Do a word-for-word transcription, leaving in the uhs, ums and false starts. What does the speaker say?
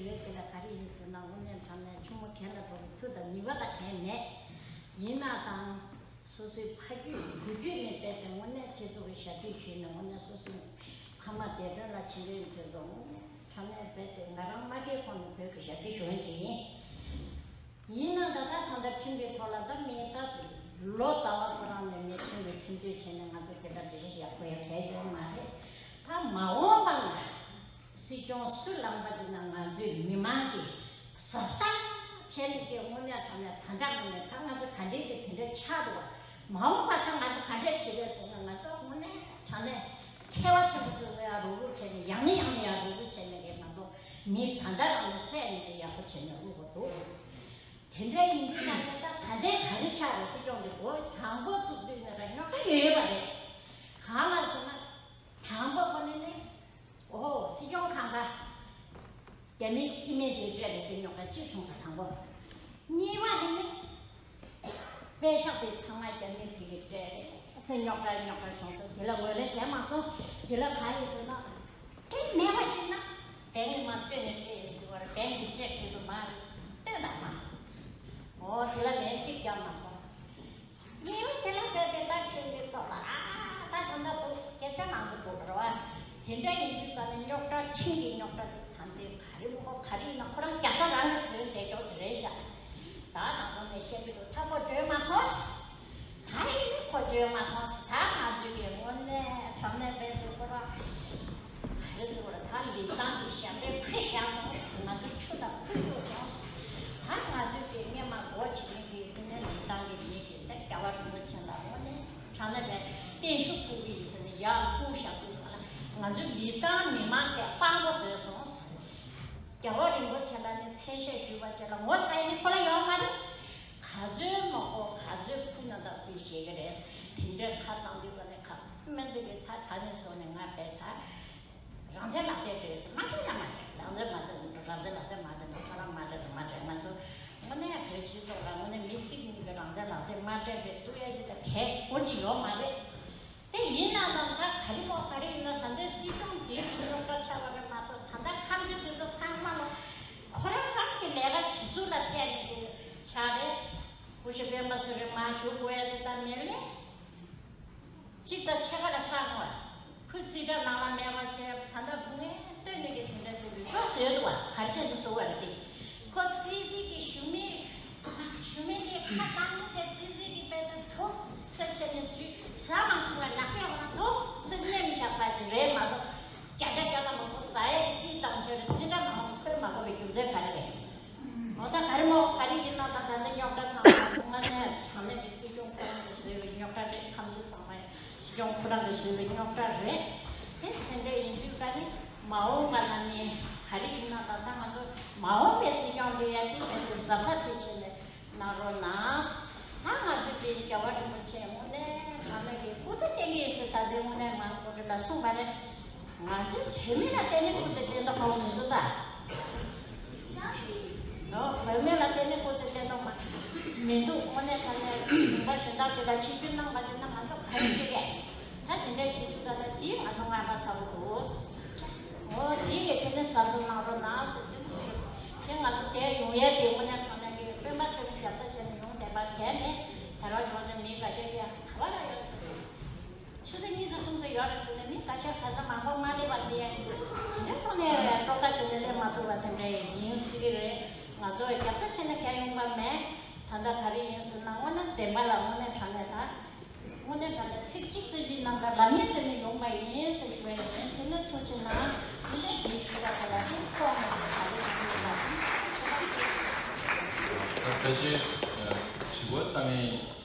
ཡོད། དེ་ལ་ག་རེ་ཡིན་ཟེར་ན། དངོས་གནས་དྲང་གནས་ཆུང་མ་གྱེན་ལ་འགྲོ་བའི་མཐུ་དང་ནུས་པ་ལ་གང་ཡང་མེད། ཡིན་ན་ཡང་སོ་སོའི་ཕ་རྒྱུད་བུ་རྒྱུད་ནས་བལྟས་ཏེ་དངོས་གནས་སྤྱི་ཚོགས་ཀྱི་ཞབས་ཕྱི་ཞུས་ནས། དངོས་གནས་སོ་སོའི་ཕ་མ་འདས་གྲོངས་ལ་ཕྱིན་པའི་དུས་སུ་དངོས་གནས་དྲང་གནས་རྦད་དེ་ང་རང་མ་སྐྱེས་གོང་ནས་བོད་ཀྱི་ཞབས་ཕྱི་ཞུ་མཁན་ཅིག་ཡིན། ཡིན་ན་ད་ལྟ་ཚོ་འདྲ་ཁྲིམས་ཀྱི་ཐོག་ལ་ད་མི་ད་ལོ་ཟླ་བ་ཁོ་རང་ནས་མི་ཁྲིམས་ཀྱི་ཁྲིམས་གཅོད་བྱས་ནས་ང་ཚོ་དེ་འདྲ་འདྲི་གཞི་ཡག་པོ་ཡང་བྱས་ཡོད་མ་རེད། ད་མ་འོངས་པ་ལ་སྲིད་སྐྱོང་སུ་ལངས་པ་ཅིག་ན་ང་ཚོའི་མི་མང་གིས་གཟབ་གཟབ་བྱས་ནས་ཀྱི་དངོས་གནས་དྲང་གནས་ད་ལྟ་ངོས་ནས་ད་ང་ཚོ་ག་འདྲའི་གི་དེ་འདྲ་ཆགས་འདུག་བ། མ་འོངས་པ་ད་ང་ཚོ་ག་འདྲ་བྱེད་རེད་ཟེར་ན། ང་ཚོ་དངོས་གནས་དྲང་གནས་མཁས་པ་ཆེན་པོ་ཚོ་ཡར་རུག་རུག་བྱས་ནས། ཡང་ནས་ཡང་ནས་ཡར་རུག་རུག་བྱས་ནས་ཀྱི་ང་ཚོ་མི་ད་ལྟ་རང་ནས་བཙལ་ནས་ཀྱི་ཡག་པོ་བྱས་ནས་དབུ་དགོས་འདུག་དེ་འདྲ་ཡིན་དུས་ད་ལྟ་ད་ལྟའི་ག་རེ་ཆགས་རེད། སྲིད་སྐྱོང་འདི་འགོ་དང་པོ་བཙུགས་དུས་ནས་ར་རྙོག་དྲ་ཡོད་ཡོད་པ་རེད། གང་ལ་ཟེར་ན། དང་པོ་ཁོ་ནས་ནི། ཨོ། སྲིད་སྐྱོང་གང་ག་རྒྱ་མི་སྐྱེ་དམན་ཅིག་སྤྲད་རེད་ཟེར་རྙོག་དྲ་གཅིག་བྱུང་སོང་། དང་པོ། གཉིས་པ་ནི་ནི། པད་ཤག་དེ་ཚང་མ་རྒྱ་མི་དེ་གིས་སྤྲད་རེད་ཟེར་རྙོག་དྲ་རྙོག་དྲ་བྱུང་སོང་། དེ་ལ་ངོས་ལེན་བྱས་མ་སོང་། དེ་ལ་གང་ཡིན་ཟེར་ན། དེ་མེད་པ་ཅིག་ན་བན་གྱི་མ་སྟོད་ནས་སྤྲད་ཡོད་ཟེར་བ་རེད། བན་གྱི་ཅེག་དེ་ཚོ་མ་རེད། སྟོད་དང་མ། འོ། དེ་ལ་ལན་གཅིག་བརྒྱབ་མ་སོང་། གཉིས་པ་དེ་ལ་བལྟས་ཏེ་ད་ཁྲིམས་ཀྱི་ཐོག་ལ། ཨ། ད་ད་ལྟ་འདུག་སྐད་ཆ་མང་པོ་འདུག་རེད་བ། དེ་འདྲ་ཡིན་དུས་ད་ནི་རྙོག་དྲ། ཁྲིམས་ཀྱི་རྙོག་དྲ་དེ་ད་འདི་ག་རེ་མོ་ག་རེ་ཡིན་ན་ཁོ་རང་རྒྱ་ཚ་རང་གིས་བཟོས་བསྡད་ཀྱོག་ཅིག་རེད་ཤག་ད་ནང་ཁོ་ནས་བཤད་ཀྱི་འདུག་ད་ཁོ་འཇོན་མ་སོང་། ད་ཡིན་ནི་ཁོ་འཇོན་མ་སོང་། ད་ང་ཚོས་ཀྱི་དངོས་གནས་དྲང་གནས་བལྟས་ཏེ་ཁོ་རང་། ག་རེ་ཟེར་བ་རེད། ད་ལི་ཐང་གི་ཞབས་འདྲེན་ཕུད་བཞག་སོང་། ང་ཚོ་ཆུ་དང་ཁོལ་གཡུགས་སོང་། ད་ང་ཚོས་ཀྱི་སྔས་མ་སྒོ་ཕྱེ་མཁན་གྱི་དེ་ནས་ལི་ཐང་གི་མི་གིས་ད་རྒྱལ་བ་རིན་པོ་ཆེ་ལ་དངོས་གནས་དྲང་གནས་བསྟན་བཞུགས་ཕུལ་གྱི་ཡིན་ཟེར་ནས་ཡར་བཀུག་བཞག་དུས་ལ། ང་ཚོའི་ལི་ཐང་མི་མང་གིས་དཔང་པོ་བཟོས་སོང་། རྒྱལ་བ་རིན་པོ་ཆེ་ལ་ནི་མཚན་ཤས་ཞུས་པ་བྱས་ལ་ངོ་ཚ་ཡ་ནི་ཁོ་ལ་ཡོད་མ་རེད། ག་ཚོད་མ་གོ་ག་ཚོད་ཕུ་ན་ད་ཕུ་ཤེས་ཀྱི་རེད། དེ་འདྲའི་ཁ་བཏང་དུས་ཀ་ནས་ཁ་སྨན་རྩིས་ཀྱི་ད་ད་ནས་བཟུང་ནས་ང་བས་ད་རང་བཙན་ལག་དེབ་སྤྲད་ཟེར། མ་སྤྲད་ན་མ་སྤྲད། རང་བཙན་མ་སྤྲད་ན། རང་བཙན་ལག་དེབ་མ་སྤྲད་ན་ཁོ་རང་མ་སྤྲད་ན་མ་སྤྲད། ང་ཚོ་དངོས་གནས་བོད་སྤྱི་ཚོགས་ལ་དངོས་གནས་མི་གཅིག་གཉིས་ཀྱིས་རང་བཙན་ལག་དེབ་མ་སྤྲད་པའི་གཏུག་ཡ་ཅིག་ད་གལ་པོ་ཅིག་ཡོད་མ་རེད། དེ་ཡིན་ན་ནང་ད་ག་རེ་མོ་ག་རེ་ཡིན་ན། ད་ལྟའི་སྲིད་སྐྱོང་དེ་གི་རྙོག་དྲ་ཆགས་པ་རེད་མ་གཏོགས། ད་ལྟ་ཁམས་ཆུ་དེ་ཚོ་ཚང་མ་ལ་ཁོ་རང་རང་གི་ལས་ཀ་བྱེད་ཚུལ་ལ་བལྟས་ནས་དེ་ཆགས་རེད། སྐུ་ཞབས་སྤེན་པ་ཚེ་རིང་མར་བཞུགས་དགོས་ཡ་དེ་ད་མེད་ལེ། གཅིག་དང་ཕྱེད་ཀ་ལ་ཆགས་སོང་བ། ཁོས་རྩིས་ཁྲ་ནང་ལ་མེད་པ་བྱས། ད་ལྟ་སྒུག་ངས་ལྟོས་ནས་ཀྱི་དེ་འདྲ་ཟེར་བའི་ཁོ་བཟོས་འདུག་བ། ག་རེ་བྱས་འདུག་བཟོ་བ་རེད་དེ། ཁོ་རྩིས་རྩིས་ཀྱི་ཞུ་མི་ཞུ་མི་དེ་ཁ་བཏང་དེ་རྩིས་རྩིས་ཀྱི་དཔེ་དེ་ཐུག་ས་བྱས་ནས་དུས་ཟ་མ་ཐུབ་པ་ལག་པས་འོ་ན་ཐུག་ས་མཉམ་བཞག་པ་ཅིག་རེད་མ་གཏོགས། བརྒྱ་ཆ་བརྒྱ་ལ་མང་པོ་ཟ་ཡས་རྩིས་བཏང་བྱས་རེད། རྩིས་ཁྲ་མང་པོ་ཁོས་མ་གོ་བའི་རྒྱུ་མཚན་ག་རེ་རེད། འོ་ད་ག་རེ་མོ་ག་རེ་ཡིན་ན། ད་ད་ལྟ་རྙོག་དྲ་ཚང་མ་དངོས་གནས་དྲང་གནས་ཀྱི་སྲིད་སྐྱོང་ཁོ་རང་གིས་བཟོས་པའི་རྙོག་དྲ་རེད། ཁམས་ཆུ་ཚང་མ་སྲིད་སྐྱོང་ཁོ་རང་གིས་བཟོས་པའི་རྙོག་དྲ་རེད། དེ་དེ་འདྲ་ཡིན་དུས་ཀ་ནི་མ་འོངས་པ་ལ་ནི་ག་རེ་ཡིན་ན། ད་ལྟ་ང་ཚོ་མ་འོངས་པའི་སྲིད་སྐྱོང་འདི་ཡ་དེ་བས་དེ་གཟབ་གཟབ་བྱེད་བྱེད་ནས་གནང་རོགས་གནང་། ད་ང་ཚོ་དེ་རྒྱལ་བ་རིན་པོ་ཆེ་དངོས་གནས་དྲང་གནས་ཀྱི་སྐུ་ཚེ་བརྟན་གྱི་ཡིན་ཟེར། ད་དེ་དངོས་གནས་ང་ཁོ་རེ་ལ་གསུངས་པ་རེད། ང་ཚོས་བོད་མི་ལ་བརྟེན་ནས་སྐུ་ཚེ་བརྟན་ཐབས་ཁོ་མི་འདུག་ད། ཨོ། བོད་མི་ལ་བརྟེན་ནས་སྐུ་ཚེ་བརྟན་ཐབས་མ་མི་འདུག་དངོས་གནས་དྲང་གནས་ལུང་པ་གཞན་དག་ཅིག་ལ་ཆིབས་བསྒྱུར་གནང་བ་ཅིག་ན་ང་ཚོ་ག་རེ་བྱེད་ཀྱི། ད་དེ་འདྲ་བྱེད་དུས་ད་ལྟ་དེས་ང་ཚོ་སྔགས་པ་ཚ་བོ་འདུག་ཨོ། དེ་ཡི་དེ་ནས་གཟབ་གཟབ་གནང་རོགས་གནང་ཟེར་དེ་ཚོ་བྱེད། དེ་ང་ཚོ་དེར་ཡོང་ཡས་དེ་དངོས་གནས་དྲང་གནས་ཀྱི་སྤེན་པ་ཚེ་རིང་རྒྱབ་རྩ་བྱས་ནས་ཡོང་བསྡད་པ་གལ་མེད། དེ་རང་ཡོང་ནས་མི་འགའ་ཤས་ཀྱིས་ག་བ་ལ་ཡོད་ཟེར། ཆུ་ཚོད་གཉིས་ཙམ་གསུམ་ཙམ་ཡོད་རེད་ཟེར་ནས་མི་འགའ་ཤས་ད་ལྟ་མང་པོ་མ་སླེབས་པ་འདི་ཡང་ཡིན། དེ་འདྲའི་ཐོག་ནས་རྟོགས་ཁ་བྱས་ནས་སླེབས་མ་ཐུབ་པ་དེ་འདྲ་ཡིན་སྲིད་ཀྱི་རེད། ང་ཚོ་རྒྱབ་རྩ་བྱས་ནས་གང་ཡོང་པ་མེད། ད་ལྟ་ག་རེ་ཡིན་ཟེར་ན། དངོས་གནས་བདེན་པ་ལ་དངོས་གནས་དྲང་གནས་ད། དངོས་གནས་དྲང་གནས་ཚིག་གཅིག་ཙམ་གྱི་ནང་ལ་ལབ་ཉན་དེ་ནས་ཡོང་པ་ཡིན་ཟེར་ཞུ་བ་ཡིན། དེ་ནས་ཐུགས་ཆེ་གནང་། དེ་ནས་དེ་ཞུ་བ་དེ་ལ་དེ་ཐོག་མ་དེ་ག་རེ་ག་རེ་ཡིན་ལ། ད་ཕལ་ཆེར་དྲི་བ་བཏང་ངེས།